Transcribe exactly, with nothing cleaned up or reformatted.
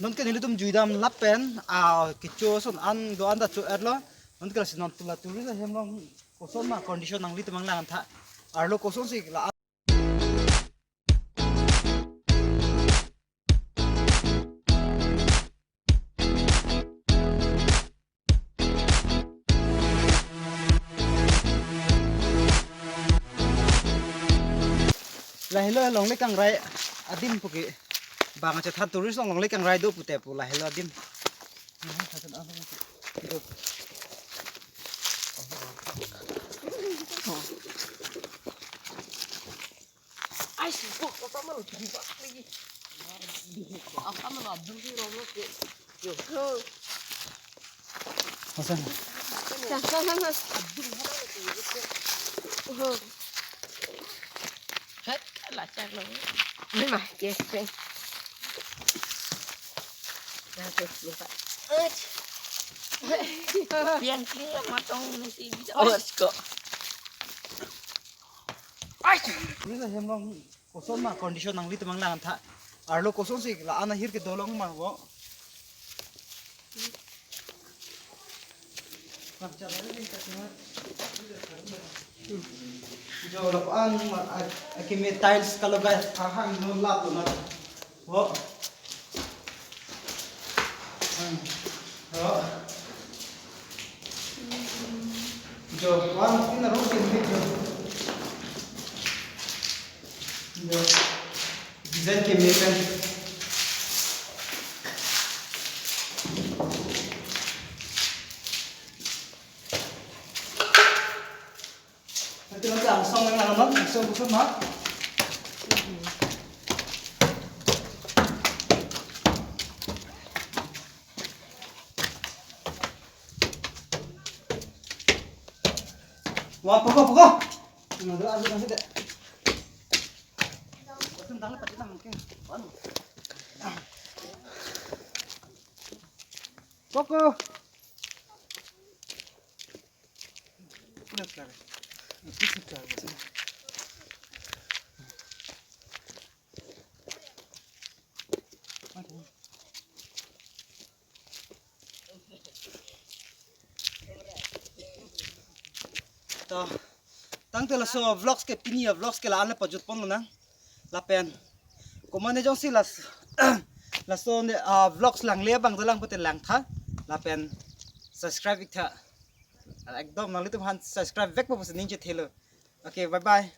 Non ke nelitum juidam lapen, ah, kecho ason an do-an ta cho-etlo. Non ke lasi non tu la tourist ahem along koson ma condition nanglitum nanglang tha. Arlo kosonsi la Lahelo longle kangrai adim puke bang chethan tourist along longle kangrai do pute pu lahelo adim. Ai, sibuk, apa malu, sibuk lagi. Apa malu, abdul si romo ke. Yo. Hasan. Sa, sa, sa, sa. Abdul mana lagi, yo. Oh. Het, lacak lo. Ini mah, yes, yes. Nah, tuh, lupa. Eh. Piang, piang, matong, mesti bisa. Oh, kok. Ai! Tourist ahem along koson ma condition nanglitum nanglang tha. Arlo kosonsi la-an ahir kedo long ma vo. Jo lapu-an ma a, akeme tiles kalogai hahang non lap lo ma. Vo. Hmm. Vo. Jo, one in a row can make jo. Jo. Design ke make pen. Nanti nanti angsong yang nang nang angsong kusum ha. Wah, pokok, pokok. Nah, ada, ada, ada. Pokok. To, tangte laso vlogs ke pini a vlogs ke la-an le pajut ponlonang. Lapen komatne jongsi las, laso ne, ah, vlogs langle abang dolang pute langtha. Lapen subscribe iktha. Ekdom nanglitum aphan subscribe vekpo pusi ning chethelo. Okay, bye bye.